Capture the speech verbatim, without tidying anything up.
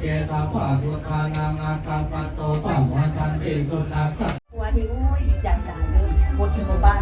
ke sabbadukkhanāmaggappaṭo pamodati. Sunakkha ครอบครัวที่ โอ้ย ดีใจหลายเลย หมดถึงหมู่บ้าน